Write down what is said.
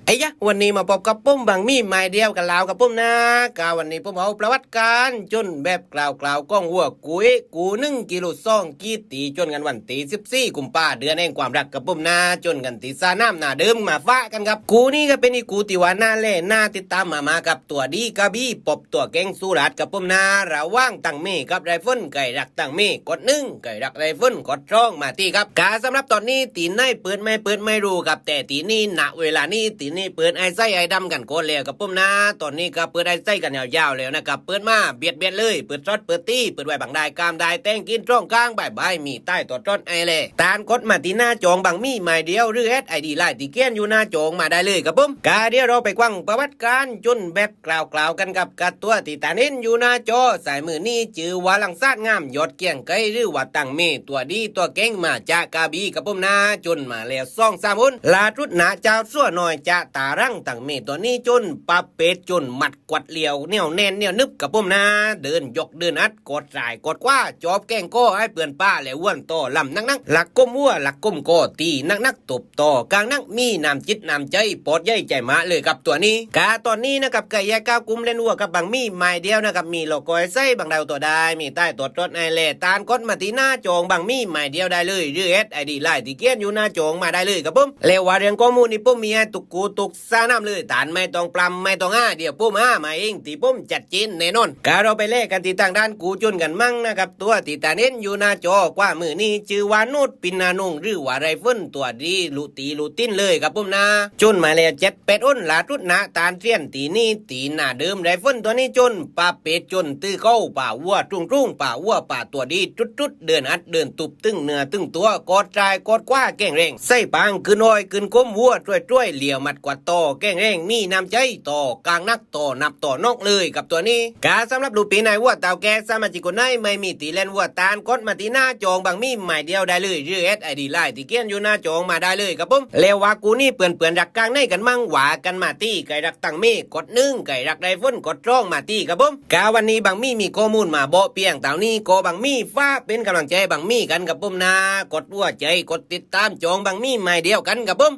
ໄອ້ຍະ ວັນນີ້ມາພົບກັບຜົມບັງໝີ່ໝາຍດຽວກັນແລ້ວກັບຜົມນາ. ກະວັນນີ້ຜົມເອົາປະຫວັດການຈົນແບບກລາວໆ ຂອງວັວກູເອກູໜຶ່ງກິໂລສອງຂີດ ທີ່ຈົນກັນວັນທີສິບສີ່ ກຸມພາ ເດືອນແຫ່ງຄວາມຮັກກັບຜົມນາ, ຈົນກັນທີ່ສະໜາມໜ້າເດີມມາຝາກກັນຄັບ. ກູນີ້ກະເປັນອີກກູທີ່ວ່າໜ້າແລ ໜ້າຕິດຕາມມາໆ ກັບຕົວດີກະບີ ພົບຕົວເກັ່ງສຸລາດກັບຜົມນາ. ລະຫວ່າງຕັງເມກັບໄຣເຟິນ ໃຜຮັກຕັງເມ ກົດໜຶ່ງ ໃຜຮັກໄຣເຟິນ ກົດສອງ ມາຕິຄັບ. ກະສຳລັບຕອນນີ້ ຕີໃນເປີດໃໝ່ ເປີດໃໝ່ຮູ້ຄັບ ແຕ່ຕີນີ້ ນະເວລານີ້ ຕີນີ້ເປີດອ້າຍໃສ່ອ້າຍດຳກັນກ່ອນແລ້ວກັບຜົມນາ. ຕອນນີ້ກະເປີດອ້າຍໃສ່ກັນຍາວໆ ແລ້ວນະຄັບ ເປີດມາບຽດໆ ເລີຍ ເປີດຊັອດເປີດຕີ ເປີດໄວ້ບັງດາຍກາມດາຍແຕ່ງກິນ ຊ່ອງກາງບາຍບາຍ ມີໃຕ້ຕົວຕອນອ້າຍແລ. ທ່ານກົດມາທີ່ໜ້າຈອງບັງໝີ່ໝາຍດຽວ ຫຼື ແອັດໄອດີ ລາຍທີ່ຂຽນຢູ່ໜ້າຈອງມາໄດ້ເລີຍກັບຜົມ. ກະດຽວເຮົາໄປຟັງປະຫວັດການຈົນແບບ ກລາວໆ ກັນກັບ ກະຕົວທີ່ທ່ານເຫັນຢູ່ໜ້າຈໍຊ້າຍມືນີ້ ຊື່ວ່າລັງສາດງາມ ຍອດກຽງໄກ ຫຼືວ່າຕັງເມ ຕົວດີຕົວເກັ່ງ ມາຈາກກະບີກັບຜົມນາ, ຈົນມາແລ້ວສອງສາມຄົນ. ລາດສຸດນະ ຈາວຊົ່ວນ້ອຍ ຈະຕາລັງ ຕັງເມຕົວນີ້ຈົນປະເພດ ຈົນມັດກວດລຽວ ໜຽວແໜ້ນໜຽວໜຶບກັບຜົມນາ, ເດີນຍົກເດີນອັດ ກອດຊ້າຍກອດຂວາ ຈອບແກ້ງກໍໃຫ້ເພື່ອນປ້າ ແລະ ຫວນຕໍ່ລຳໜັກໆ ຫຼັກກົ້ມຫົວ ຫຼັກກົ້ມກໍ ຕີໜັກໆ ຕົບ ຕໍ່ກາງໜັກ ມີນ້ຳຈິດນ້ຳໃຈ ປອດໃຫຍ່ໃຈມາເລີຍກັບຕົວນີ້. ກະຕອນນີ້ນະຄັບ ກະຢ່າກ້າວກຸມແລ່ນຫົວກັບບັງໝີ່ໝາຍດຽວນະຄັບ ມີລໍກອຍໃສ່ບັງດາວຕົວດາຍ ມີໃຕ້ຕົວຕອນອ້າຍແລ. ທ່ານກົດມາທີ່ໜ້າຈອງບັງໝີ່ໝາຍດຽວໄດ້ເລີຍ ຫຼື ແອັດໄອດີ ລາຍທີ່ຂຽນຢູ່ໜ້າຈອງມາໄດ້ເລີຍກັບຜົມ. ແລ້ວວ່າເລື່ອງຂໍ້ມູນນີ້ ຜົມມີໃຫ້ທຸກຄູ່ທຸກສະໜາມເລີຍ, ທ່ານໄມ່ຕ້ອງພລຳ ໄມ່ຕ້ອງຫາ, ດຽວຜົມຫາມາເອງ ທີ່ຜົມຊັດເຈນແນ່ນອນ. ກະເຮົາໄປແລກກັນທີ່ທາງດ້ານກູຈົນກັນໝັ້ງນະຄັບ. ຕົວທີ່ທ່ານເຫັນຢູ່ໜ້າຈໍຂວາມືນີ້ ຊື່ວ່າໂນດ ປິນນານົງ ຫຼືວ່າໄຣເຟິນ ຕົວດີລຸຕີລຸຕິນເລີຍກັບຜົມນາ, ຈົນມາແລ້ວເຈັດແປດຄົນ. ລາດສຸດນະ ທ່ານຂຽນຕີນີ້ ຕີໜ້າເດີມ ໄຣເຟິນຕົວນີ້ຈົນປະເພດ ຈົນຖືເຂົ້າປ່າວັວ ທຸງໆ ປ່າວັວປ່າຕົວດີຈຸດໆ ເດີນອັດເດີນຕຸບ ຕຶງເນື້ອຕຶງຕົວ ກອດຊ້າຍກອດຂວາແຂງແຮງ ໃສ່ປາງຂຶ້ນຫ້ອຍຂຶ້ນກົມ ຫົວຕວຍໆ ຫຼຽວມັດກວາດຕໍ່ ແຂງແຮງ ມີນ້ຳໃຈ ຕໍ່ກາງໜັກ ຕໍ່ນັບຕໍ່ນອກເລີຍກັບຕົວນີ້. ກະສຳລັບລູກປີນາຍ ຫົວເຖົ້າແກ່ ສະມາຊິກຄົນໃດໄມ່ມີທີ່ແລ່ນຫົວ ທ່ານກົດມາທີ່ໜ້າຈອງບັງໝີ່ໝາຍດຽວໄດ້ເລີຍ ຫຼື ແອັດໄອດີ ລາຍທີ່ຂຽນຢູ່ໜ້າຈອງມາໄດ້ເລີຍກັບຜົມ. ແລ້ວວ່າຄູ່ນີ້ເພື່ອນໆ ຮັກກາງໃນກັນໝັ້ງ ວ່າກັນມາຕິ ໃຜຮັກຕັງເມ ກົດໜຶ່ງ ໃຜຮັກໄຣເຟິນ ກົດສອງ ມາຕິກັບຜົມ. ກະວັນນີ້ບັງໝີ່ມີຂໍ້ມູນມາບອກພຽງເທົ່ານີ້ ຂໍບັງໝີ່ຝາກເປັນກຳລັງໃຈໃຫ້ບັງໝີ່ກັນກັບຜົມນາ, ກົດຫົວໃຈ ກົດຕິດຕາມຈອງບັງໝີ່ໝາຍດຽວກັນກັບຜົມ.